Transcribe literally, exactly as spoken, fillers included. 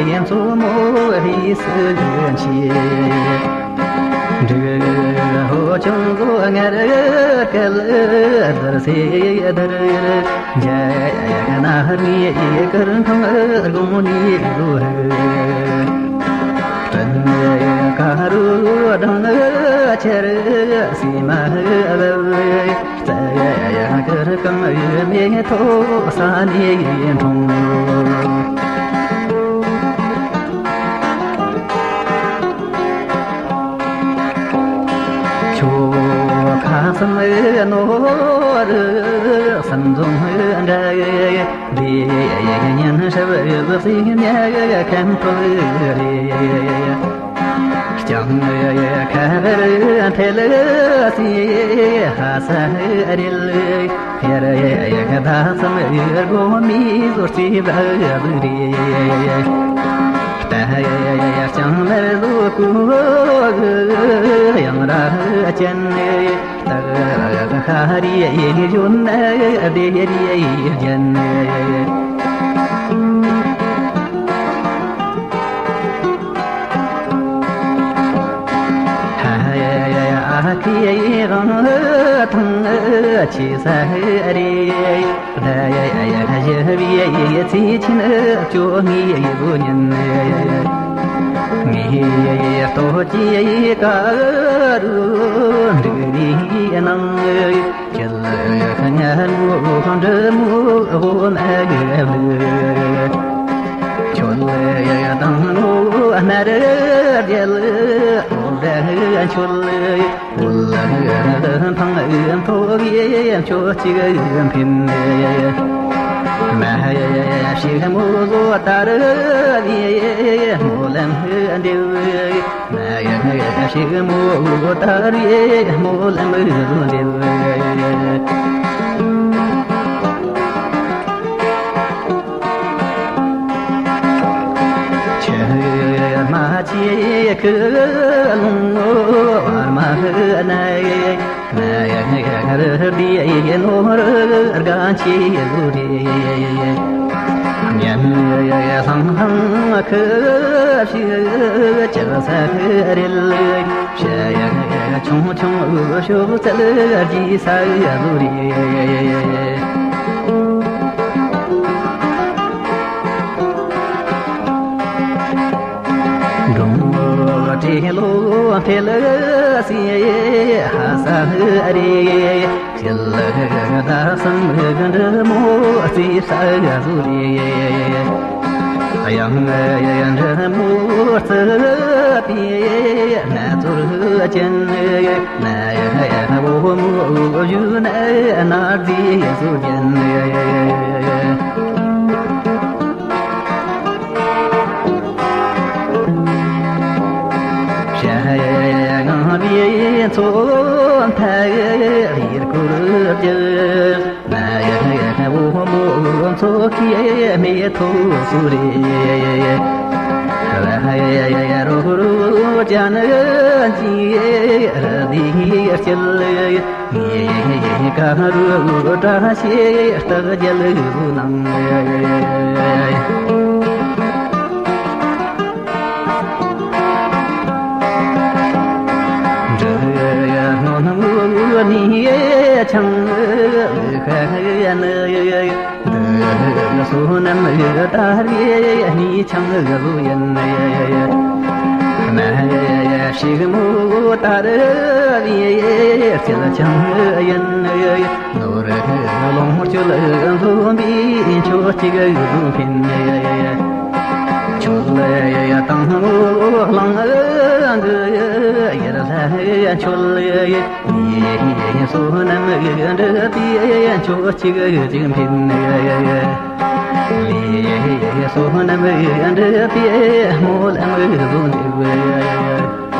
ཡན་མཚོ་མོ་རིས་སུ་ཆེ། འབྲུག་ཧོ་ཅང་གོ་ངར་སྐད་དར་སེ་དར། འཇའ་ཡ་ན་རི་ཡི་ཀར་འཕང་དགུང་ནི་ལོ། སྤྲིན་ཀ་རུ་སྦྲང་ཆར་སིལ་མ་བབས། རྩྭ་ཡ་གུར་གུམ་མེ་ཐོག་ས་ནས་འཁྲུངས། ཁྱོ་ག་བསམ་ནོར་བསམ་འཛོམས་འདྲ། བདེ་ཉིན་ཧྲིལ་བོ་སྲིད་ཉག་ཁམས་ཐོག་རེ། ལྕང་ཁ་བར་འཕེལ་སའི་ཧ་ས་རེད། ཡར་ཡག་ད་ཙམ་ཡོད་དགོ་མི་ཟོར་ཙི་བ་རེད། ད་ཡག་ལྕང་མར་ལོ་ཀུ་ཡང་ར་ཅན། ད་ཁ་རི་ཡོད་ན་བདེ་རི་ཅན། ཨ་ཁུའི་དབང་ཐང་ཆེ་ས་རེད། ད་ཡ་ཡ་ཡ་ཞི་བའི་ཚེ་ཆེན་བཅོ་ལྔའི་དགུ་ཉིན། ངའི་ལྟོ་ཅི་ཀ་རུ་འདུག་ནི་ནང་། ཁྱེད་ལ་ཁ་ཉལ་མོ་འབྲི་མོ་འོ་མ་གི་ལུག་ཁྱོད་ལ་དང་ངོ་སྣར་རྒྱལ་འོ་འདྲ་ཁྱོད་ལ་འོ་ལ་འཕང་མཐོ་བའི་ཁྱོད་ཅིག་འཕིན། མ་ཞིག་མོ་བཟོ་ལྟར་བའི་སྨོན་ལམ་འདེབས། ཞིག་མོ་ལྟར་ཡེ་མོ་ལམ་རུ་འདེབས། ཆེ་མ་ཆེ་ཁུ་ལུང་བར་མ་ན། ང་ཡ་ང་ཡ་ང་ར་བི་ཡ་ཡ་ནོ་ར་རྒན་ཆེ་ལུ་རེ། ཉན་ཡ་ཡ་ལྷང་ལྷང་ཁུ་ཕྱི་ཅག་ས་རེ་ལ། ཤ་ཡ་ང་ཡ་ཆུང་ཆུང་ཤོག་ཚལ་རྒྱི་ས་ཡ་ལུ་རེ། འབྲོང་བོ་བྲེ་ལོ་འཕེལ་སའི་ཧ་ས་རེ། ཁྱེད་ལ་ད་སང་གི་འདྲ་མོ་རྩི་ས་ཟུ་རེ། གཡང་འདྲ་མོ་རྩི་པའི་ན་ཚོར་ཅན། ན་ཡ་ཡ་བོ་མོ་བཞུ་ན་ན་རྫི་ཟུ་ཅན། ཞལ་ངང་པའི་མཚོ་མཐའ་ཡི་སྐོར་གྱི། ན་ཡ་ཡ་བོ་མོ་མཚོ་ཁའི་མེ་ཐོག་སུ་རེ། ལ་ཡ་ཡ་རོ་རོ་ཅན་གྱི་ར་དེ་སྐྱིད། ངའི་ཀ་རུ་བཀྲ་ཤིས་རྟགས་རྒྱལ་བུ་ནང་། འབྲུ་སྣོད་ནི་ཆང་ཁ་ནི། འདི་སོ་ནམ་ཡོད་ད་རེ་ནི་ཆང་ལུ་ཡིན། ན་ཞིག་མོ་ད་རེ་ལི་རྩེད་ཆང་ཡིན། ནོར་ལོངས་སྤྱོད་འཛོམས་པའི་ཁྱོད་ཅིག་ཡོད་ཕིན། ཁྱོད་ལ་དང་བླངས་འདི་ཡར་ལྷ་ཁྱོད། ལས་སོ་ནམ་འདྲ་པའི་ཆོ་གཅིག་ཅིག་འཕེན། ལས་སོ་ནམ་འདྲ་པའི་སྨོན་ལམ་བཟུང་འདེབས།